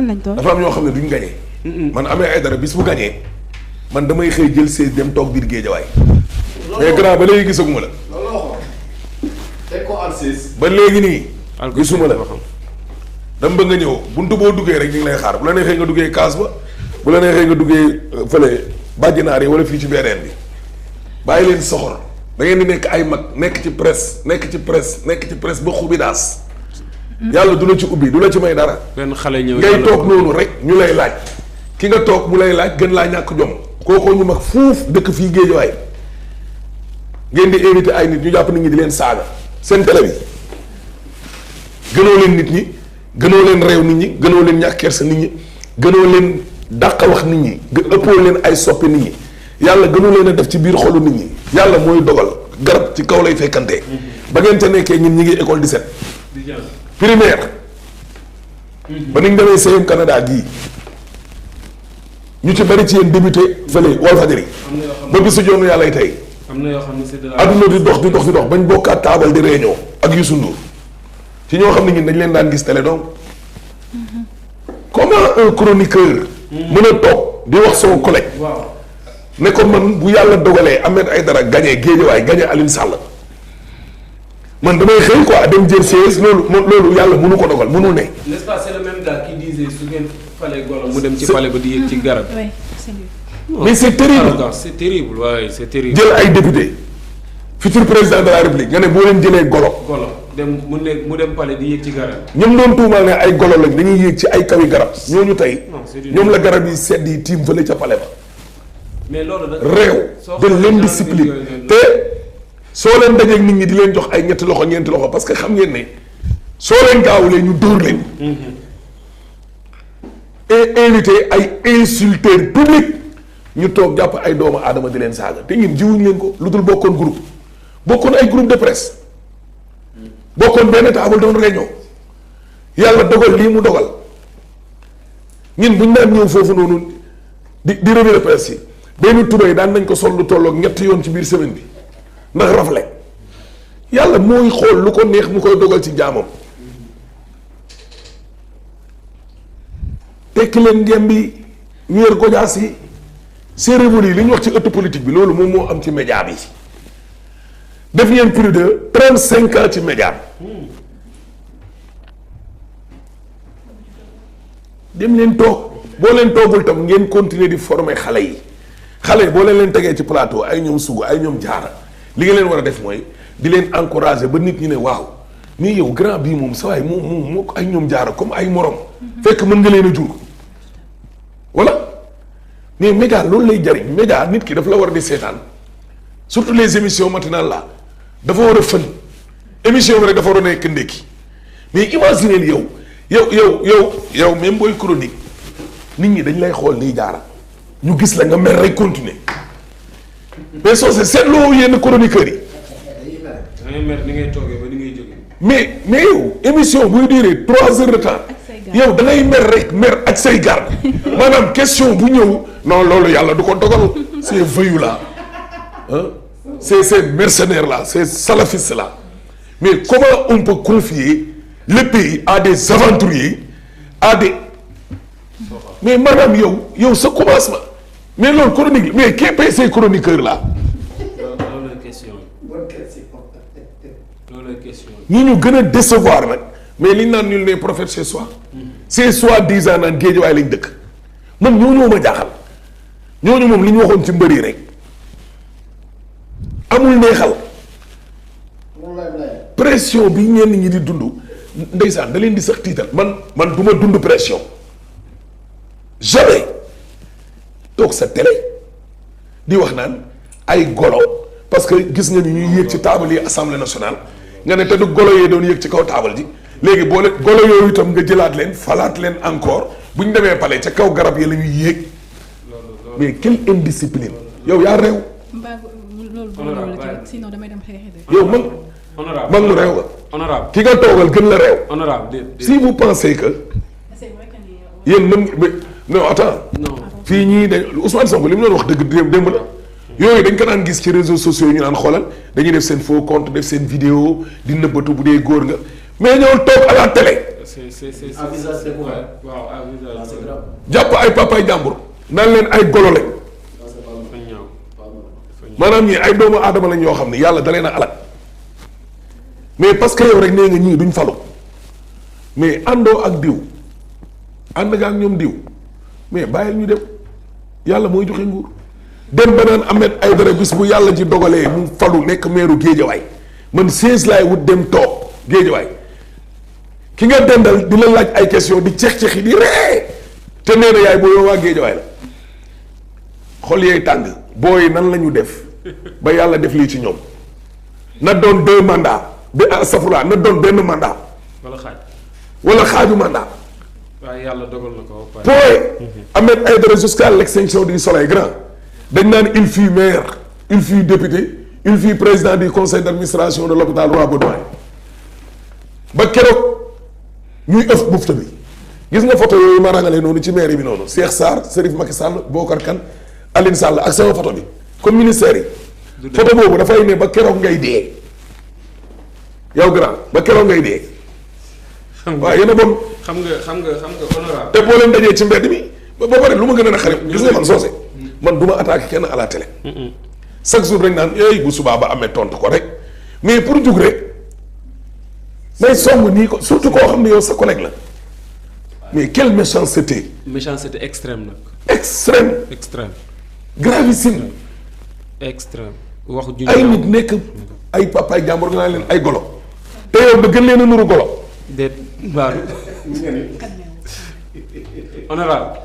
fan lañ toll. dafa am ñoo xam ne duñ gagné. man amee ay dara bis bu gagné man damay xëy jël see dem toog biir géejawaay. mais grand ba léegi gisaguma la. ba léegi nii. gisuma la. dama bëgg nga ñëw buntu boo duggee rek ñu ngi lay xaar bu la neexee nga duggee kaas ba bu la neexee nga duggee fële bàjjinaar yi wala fii ci beneen bi bàyyi leen soxor da ngeen di nekk ay mag nekk ci presse ba xubi daas. yàlla du la ci ubbi du la ci may dara. benn xale ñëw ngay toog noonu rek ñu lay laaj ki nga toog mu lay laaj gën laa ñàkk jom kookoo ñu mag fuuf dëkk fii géejawaay ngeen di invité ay nit ñu jàpp nit ñi di leen saaga seen télé bi gënoo leen nit ñi gënoo leen réew nit ñi gënoo leen ñàkk kersa nit ñi gënoo leen dàq wax nit ñi ëppoo leen ay soppi nit ñi yàlla gënoo leen a def ci biir xolu nit ñi yàlla mooy dogal garab ci kaw lay fekkantee ba ngeen ca nekkee ñun ñi ngi école 17 primaire ba ni ñu demee CM Canada gii ñu ci bari ci yéen débuté fële Walfadjri ba bisu joonu yàlla tey am na yoo xam ne c'est de la adduna di dox bañ bokkaat taabal di réunion ak Youssou Ndour ci ñoo xam ne ñun dañ leen daan gis télé donc comment un chroniqueur mën a toog di wax son collègue ne ko man bu yàlla dogalee Ahmed Aïdara gagné Guédiawaye gagné Alioune Sall man damay xëy quoi dem jël CS loolu yàlla mënu ko dogal mënul ne. n'est-ce pas c'est le même gars qui disait su ngeen falee golo mu dem ci palais ba di yéeg ci garab. oui c'est lui. mais c'est terrible c'est terrible waaye c'est terrible. jël ay député futur président de la république nga ne boo leen jëlee golo. dem mu dem palais di yéeg ci garab. ñoom doon tuumal ne ay golo lañ dañuy yéeg ci ay kawi garab ñooñu tey. ñoom la garab yi sedd yi tiim fële ca palais ba. mais loolu nag réew de l'indiscipline te soo leen dajeeg nit ñi di leen jox ay ñetti loxo ñeenti loxo parce que xam ngeen ne soo leen gaawulee ñu dóor leen. et invité ay insulteurs publics ñu toog jàpp ay doomu aadama di leen saaga te ñun jiwuñ leen ko lu dul bokkoon groupe bokkoon ay groupe de presse bokkoon benn taabal doon réunion yàlla dogal lii mu dogal ñun buñ daan ñëw foofu noonu di revue de presse yi benn tubéy daan nañ ko sol lu tolloog ñetti yoon ci biir semaine bi ndax rafle yàlla mooy xool lu ko neex mu koy dogal ci jaamam tekki leen ngeen bi ñu yor gojaas yi c'est révolu li ñu wax ci ëtt politique bi loolu moom moo am ci média bi def ngeen plus de 35 ans ci média dem leen toog boo leen toogul tam ngeen continuer di former xale yi boo leen tegee ci plateau ay ñoom sugu ay ñoom jaara li nga leen war a def mooy di leen encourager ba nit ñi ne waaw mais yow grand bii moom sa waay moom ay ñoom jaara comme ay morom fekk mën nga leen a jur voilà mais média loolu lay jariñ média nit ki daf la war di seetaan surtout les émissions matinales là dafa war a fën émission bi rek dafa war a nekk ndekki mais imaginez yow même booy chronique nit ñi dañ lay xool nii jaara ñu gis la nga mer rek continuer mais soo seetloo yenn chroniqueurs yi. da ngay mer ni ngay toogee ba ni ngay jógee. mais yow émission buy durer 3 heures de temps yow da ngay mer ak say garde maanaam question bu ñëw non loolu yàlla du ko dogal ces voyous là hein ces mercenaires là ces salafistes là mais comment on peut confier le pays à des aventuriers à des mais maanaam yow sa commencement mais loolu chronique mais qui paye ces chroniqueurs là. ñi ñu gën a décevoir nag mais li ñu naan nul n'est prophète chez soi. c'est soi-disant naan Géejawaay lañ dëkk man ñooñu ma jaaxal ñooñu moom li ñu waxoon ci mbër yi rek amul neexal pression bi ñenn ñi di dund ndeysaan da leen di sax tiital man du ma dund pression jamais toog sa télé di wax naan ay golo parce que gis nga ni ñuy yéeg ci taabal yi assemblée nationale nga ne te du golo yee doon yéeg ci kaw taabal ji léegi boole golo yooyu itam nga jëlaat leen falaat leen encore bu ñu demee palais ca kaw garab yi la ñuy yéeg mais quelle indiscipline yow yaa réew. sinon damay dem xeexi de. yow mag mu réew nga. honorable ki nga toogal gën la réew. honorable si vous pensez que. yéen même non attends. fii ñii dañ Ousmane Sonko li mu doon wax dëgg démb la. yooyu dañ ko daan gis ci réseaux sociaux yi ñu naan xoolal dañuy def seen faux compte def seen vidéo di nëbbatu bu dee góor nga mais ñëw toog à la télé. c'est à visage découvert. waaw à visage c'est grave. jàpp ay papaay jàmbur naan leen ay golo lañ dafa ñaaw. maanaam ñii ay doomu aadama lañ yoo xam ne yàlla da leen a alal mais parce que yow rek nee nga ñii duñ falu mais àndoo ak diw ànd nga ak ñoom diw mais bàyyil ñu dem yàlla mooy joxe nguur dem ba naan Ahmed Aïdara bis bu yàlla ji dogalee mu falu nekk meeru Géejawaay man 16 laay wut dem toog Géejawaay ki nga dendal di la laaj ay question di ceex-ceex yi di ree te nee na yaay boo yow waa Géejawaay la xol yeey tàng booy nan la ñu def ba yàlla def lii ci ñoom na doon 2 mandats ba safura na doon benn mandat wala xaaj. wala xaaju mandat waaye yàlla dogal na ko ba pare. point Ahmed Aïdara jusqu'à l'extinction du soleil grand dañ naan il fut maire il fut député il fut président du conseil d'administration de l'hôpital Roi Baudouin ba keroog ñuy ëf bufta bi gis nga photo yooyu ma rangale noonu ci maire bi noonu Cheikh Sarr Serif Macky Sall Bokar Kane Aline Sall ak sama photo bi comme ministère yi photo boobu dafay ne ba keroog ngay dee yow grand ba keroog ngay dee waaw yéen a bon xam nga honorable. te boo leen dajee ci mbedd mi ba pare lu ma gën a xarit gis nga man soose man du ma attaqué kenn à la télé chaque jour dañ naan éy bu subaa ba amee tontu ko rek mais pour jug rek may song nii ko surtout koo xam ne yow sa collègue la mais quelle méchanceté méchanceté extrême nag. extrême extrême. gravissime extrême. wax ju ay nit nekk ay papaay jàmbur nga naan leen ay golo te yow ba gën leen a nuru golo déet baalu. honorable.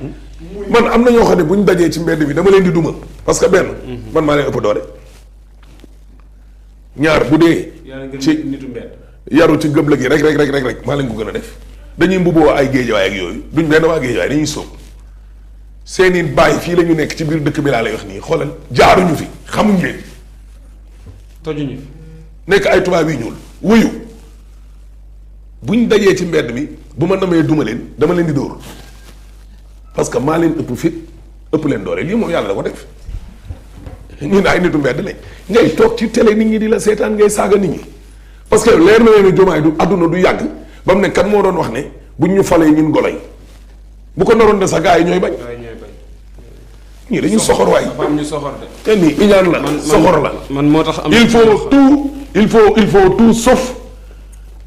man am na ñoo xam ne bu ñu dajee ci mbedd bi dama leen di duma parce que benn man maa leen ëpp doole ñaar bu dee ci nitu mbedd. yaru ci gëb la gi rek maa leen ko gën a def dañuy mbubboo ay géejawaay ak yooyu duñ benn waa géejawaay dañuy sóob seeni baay fii la ñu nekk ci biir dëkk bi laa lay wax nii xoolal jaaruñu fi xamuñ leen tojuñu. nekk ay tubaab yi ñuul wuyu buñ dajee ci mbedd mi bu ma namee duma leen dama leen di dóor parce que maa leen ëpp fit ëpp leen doole lii moom yàlla da ko def ñun ay nitu mbedd lañ ngay toog ci télé nit ñi di la seetaan ngay saaga nit ñi parce que leer na leen jomaay du adduna du yàgg ba mu ne kan moo doon wax ne buñ ñu falee ñun golo yi bu ko naroon de sa gars yi ñooy bañ waaye ñooy bañ. ñii dañuy soxor waay dafa am ñu soxor de. te nii iñaan la soxor la man moo tax am. il faut tout sauf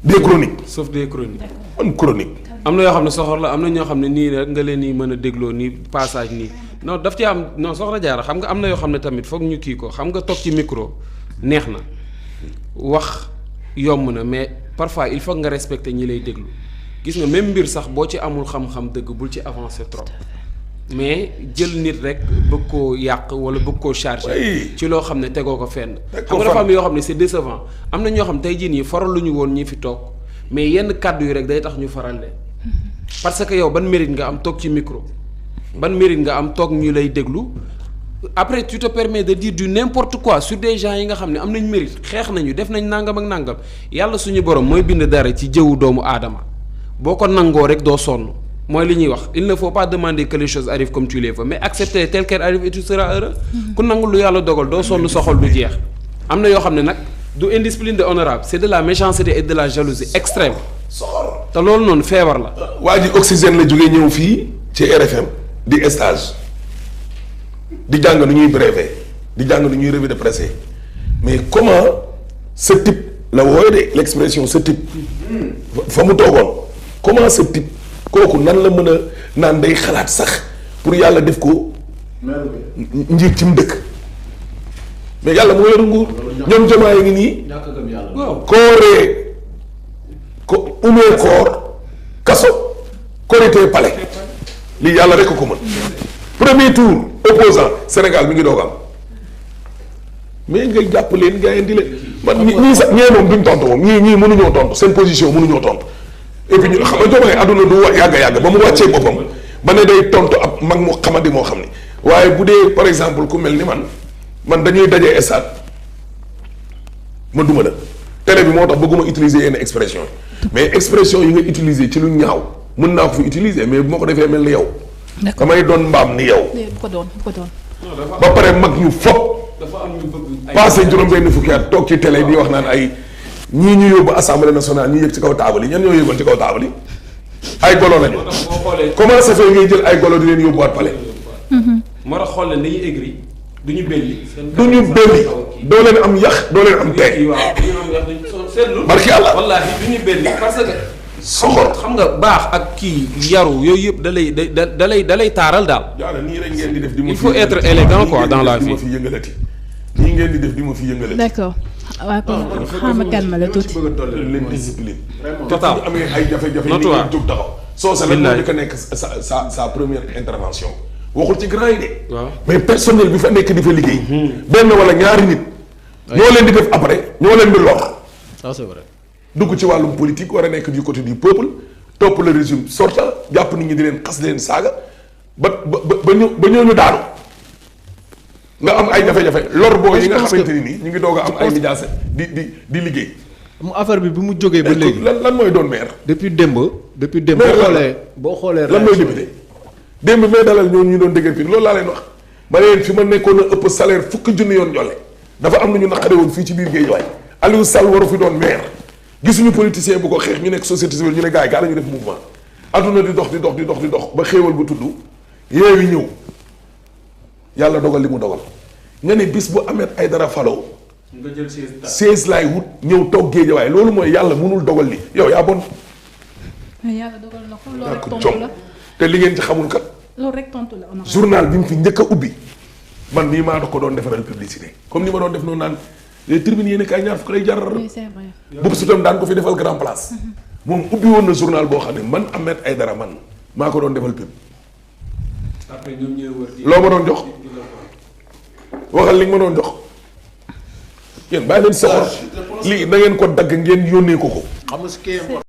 des chroniques sauf des chroniques. man chronique am na yoo xam ne soxor la am na ñoo xam ne nii rek nga leen di mën a dégloo nii passage nii non daf ci am non soxna Diarra xam nga am na yoo xam ne tamit foog ñu kii ko xam nga toog ci micro neex na wax yomb na mais parfois il faut nga respecter ñi lay déglu gis nga même mbir sax boo ci amul xam-xam dëgg bul ci avancer trop mais jël nit rek bëgg koo yàq wala bëgg koo charger ci loo xam ne tegoo ko fenn xam nga dafa am yoo xam ne c'est décevant am na ñoo xam tey jii nii faral lu ñu woon ñi fi toog mais yenn kàddu yi rek day tax ñu faral leen parce que yow ban mérite nga am toog ci micro ban mérite nga am toog ñu lay déglu après tu te permets de dire du n'importe quoi sur des gens yi nga xam ne am nañ mérite xeex nañu def nañ nangam ak nangam yàlla suñu borom mooy bind dara ci jëwu doomu aadama boo ko nangoo rek doo sonn mooy li ñuy wax il ne faut pas demander que les choses arrivent comme tu les veux mais accepter tel qu'elles arrivent et tu seras heureux ku nangu lu yàlla dogal doo sonn sa xol du jeex am na yoo xam ne nag du indiscipline de honorable c'est de la méchanceté et de la jalousie extrême soxor te loolu noonu feebar la. waa ji oxygène la jógee ñëw fii ci RFM di stage di jàng nu ñuy brevet di jàng nu ñuy revue de presse mais comment ce type la wooye de l'expression ce type fa mu toogoon comment ce type kooku nan la mën a naan day xalaat sax pour yàlla def ko njiit ci mu dëkk mais yàlla moo yor nguur ñoom jomaay ngi nii ñàkk gëm yàlla. waaw kooree ko umee koor kaso korité palais lii yàlla rek ko mën premier tour opposant Sénégal mi ngi doog am mais ngay jàpp leen nga indi leen man ñii sax ñee moom duñ tontu moom ñii mënuñoo tontu seen position mënuñoo tontu et puis ñu xam nga Diomaye àdduna du yàgg ba mu wàccee boppam ba ne day tontu ab mag mu xamadi moo xam ne waaye bu dee par exemple ku mel ni man dañuy dajee stade ma duma la télé bi moo tax bëgguma utiliser yenn expression yi mais expression yi nga utiliser ci lu ñaaw mën naa ko fi utiliser mais bu ma ko defee mel ni yow damay doon mbaam ni yow bu ko doon ba pare mag ñu fop dafa am ñu bëgg passé juróom benn fukki at toog ci télé di wax naan ay ñii ñu yóbbu assemblée nationale ñu yëg ci kaw taabal yi ñan ñoo yëgoon ci kaw taabal yi ay golo lañu. comment ça fait ngay jël ay golo di leen yóbbuwaat palais. moo tax xool leen dañuy aigri du ñu belli. du ñu belli doo leen am yax doo leen am tey. waaw du ñu am yax duñ seetlu. barki yàlla wallaahi du ñu belli parce que. soxor xam nga baax ak kii yaru yooyu yëpp da lay taaral daal. jaara nii rek ngeen di def di ma il faut être élégant quoi dans la vie. di ma fi yëngalati nii ngeen di def di ma fi yëngalati. d'accord waaw kon xaaral calme la tuuti. leen discipline. total te amee ay jafe-jafe. notoire ni ngeen jóg taxaw. soo sa la moo di ko nekk sa première intervention. waxul ci grand yi de. waaw mais personnel bi fa nekk di fa liggéey. benn wala ñaari nit. ñoo leen di def après ñoo leen di lor. ça c'est vrai. dugg ci wàllum politique war a nekk du côté du peuple topp le régime sortant jàpp nit ñi di leen xas di leen saaga ba ñooñu daanu nga am ay jafe-jafe lor boo yi nga xamante ni nii ñu ngi doog a am ay médias di liggéey. mu affaire bi mu jógee ba léegi lan mooy doon maire. depuis démb. boo xoolee lan mooy député démb may dalal ñooñu ñu doon déggal fii loolu laa leen wax ma ne leen fi ma nekkoon a ëpp salaire fukki junni yoon jolle dafa am na ñu naqare woon fii ci biir Guédiawaye Aliou Sall waru fi doon maire. gisuñu politicien bu ko xeex ñu nekk société civile ñu ne gars yi gaa la ñu def mouvement adduna di dox ba xéewal bu tudd yeewi ñëw yàlla dogal li mu dogal nga ne bis bu Ahmed Aïdara faloo nga jël 16 laay wut ñëw toog Géejawaay loolu mooy yàlla mënul dogal li yow yaa bon. yàlla dogal na ko loolu rek ko tontu la te li ngeen ci xamul kat. loolu rek tontu la. journal bi mu fi njëkk a ubbi man mii maa da ko doon defaral publicité comme ni ma doon def noonu naan les tribunes yéen kaay ñaar fukk lay jar. oui c'est vrai. boobu su tam daan ko fi defal grand place. moom ubbi woon na journal boo xam ne man Ahmed Aïdara man maa ko doon defal pub. après ñoom ñooy wër di loo ma doon jox waxal li nga ma doon jox yéen bàyyi leen soxor lii da ngeen ko dagg ngeen yónnee ko ko. xam nga ce qui est important